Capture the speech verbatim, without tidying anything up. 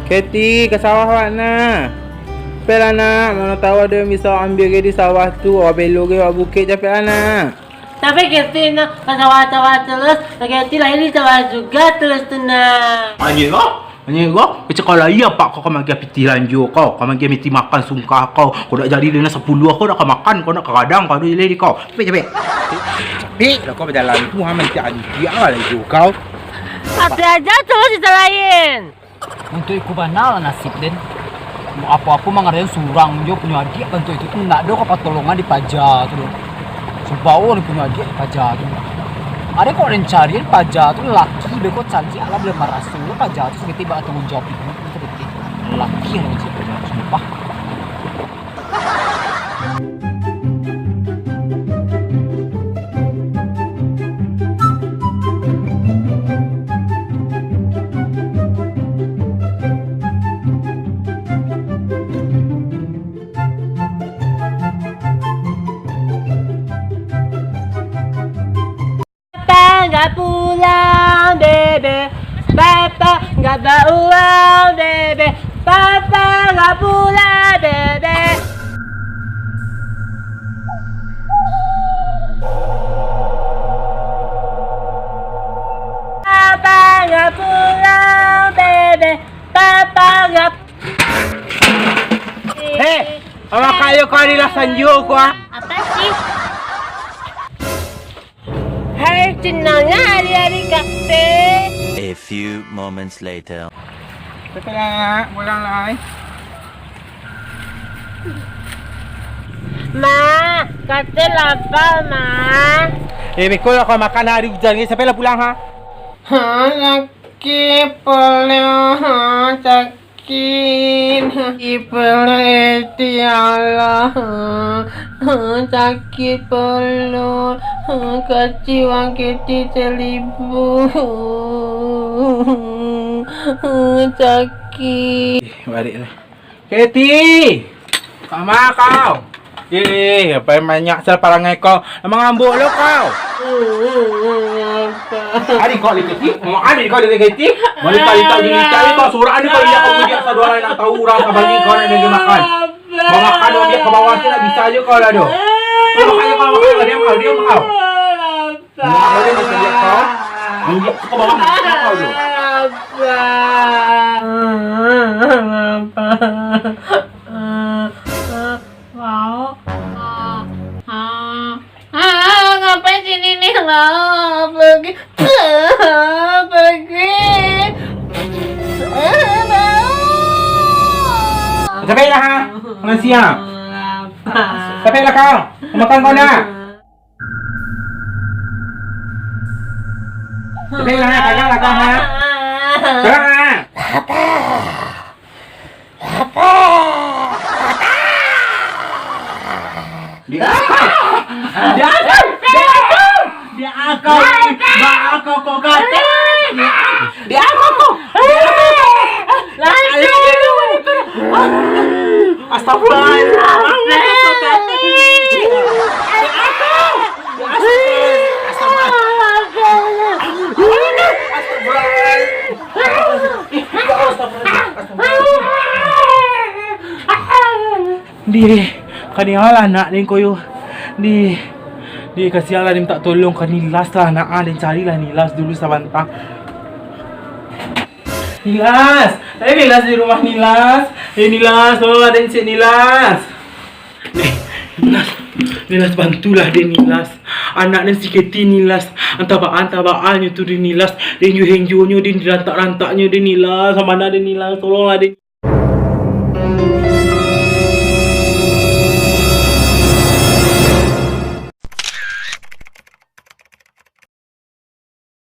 Keti, ka sawah awak nak. Capeklah nak, mano tahu ado yang bisa ambiak gai di sawah tu, awak belok gai awak bukik, capeklah nak. Tapi Keti nak ka sawah-sawah terus, Keti lahia di sawah juga terus tu nak. Anjing kau, anjing kau, kecek kau lahia apak kau, kau magiah pitih lanjo kau, kau magiah pitih makan sungkah kau, kau dak jadi dana sapuluah kau dak ka makan, kau nak ka gadang kau ado jadi kau. Capek, capek. Capek lah kau bajalan tu, ha, mancak anjing lah jo kau. Tapi aja terus kita lain. Untuak iko bana lah nasib den. Apo-apo mangarain surang jo punyo adiak bantuak itu tu, ndak ado ka patolongan di paja tu doh. Sumpah, oh, punyo adiak di paja tu. Ado kok den cari paja tu laki, beko caliak lah, buliah maraso lah paja tu saketek bak tanggung jawab iduik tu saketek. Laki lah cari paja tu, sumpah. Papa nggak pulang, Bebe. Papa nggak bawa uang, Bebe. Papa nggak pulang, Bebe. Papa nggak pulang, Bebe. Papa nggak. Hei, awak kayo kau adalah sanjo kau, ah? Apa sih? Hai, senangnya hari-hari kakek. A few moments later. Betul lah, pulang lah, eh. Ma, kakek lapar, Ma. Eh, beko lah kau makan hari hujan ni, sampai lah pulang, ha? Ha, sakit pulo, ha, sakit. Sakit pulo, ya Allah. Sakit pulo. Kasih uang Keti saribu. Sakit. Eh, balik lah. Keti! Kama kau? Eh, apa yang banyak sal parangai kau? Emang ambok lo kau? Adi kau lagi ti? Mau adi kau lagi ti? Mau lagi kau lagi kau surat adi kau lihat kau dia satu orang nak tahu orang kau bagi kau nak lagi makan. Mau makan orang dia ke bawah tu nak bisa aja kau lah doh. Kau makan kau makan diam kau diam kau. Mau makan dia makan dia kau. Mau dia ke bawah nak kau doh. Mau. Ah, ah, ah, ngapain sini nih, Lau? Pergi. Pergi. Ah, bau. Capek lah, ha? Manusia. Lapar. Capek lah kau. Makan kau nak? Capek lah, ha? Kagak lah kau, ha? Kagak lah. Lapar. Di akal. Di akal. Di akal. Di akal. Di akal. Di akal. Di akal. Di akal. Astagfirullahaladzim. Astagfirullahaladzim. Di, kanialah nak den koyo. Di, di, kasialah den mintak tolong ka Nilas lah nak, ah, den carilah Nilas dulu sabanta. Nilas, ada Nilas di rumah Nilas? Eh, Nilas, tolonglah den cek Nilas. Nih, Nilas, Nilas bantulah den Nilas. Anak den si Keti Nilas. Antah baa, antah baa nyo tu den Nilas. Den jo henjonyo den dirantak-rantaknyo den Nilas. Samana den Nilas, tolonglah den.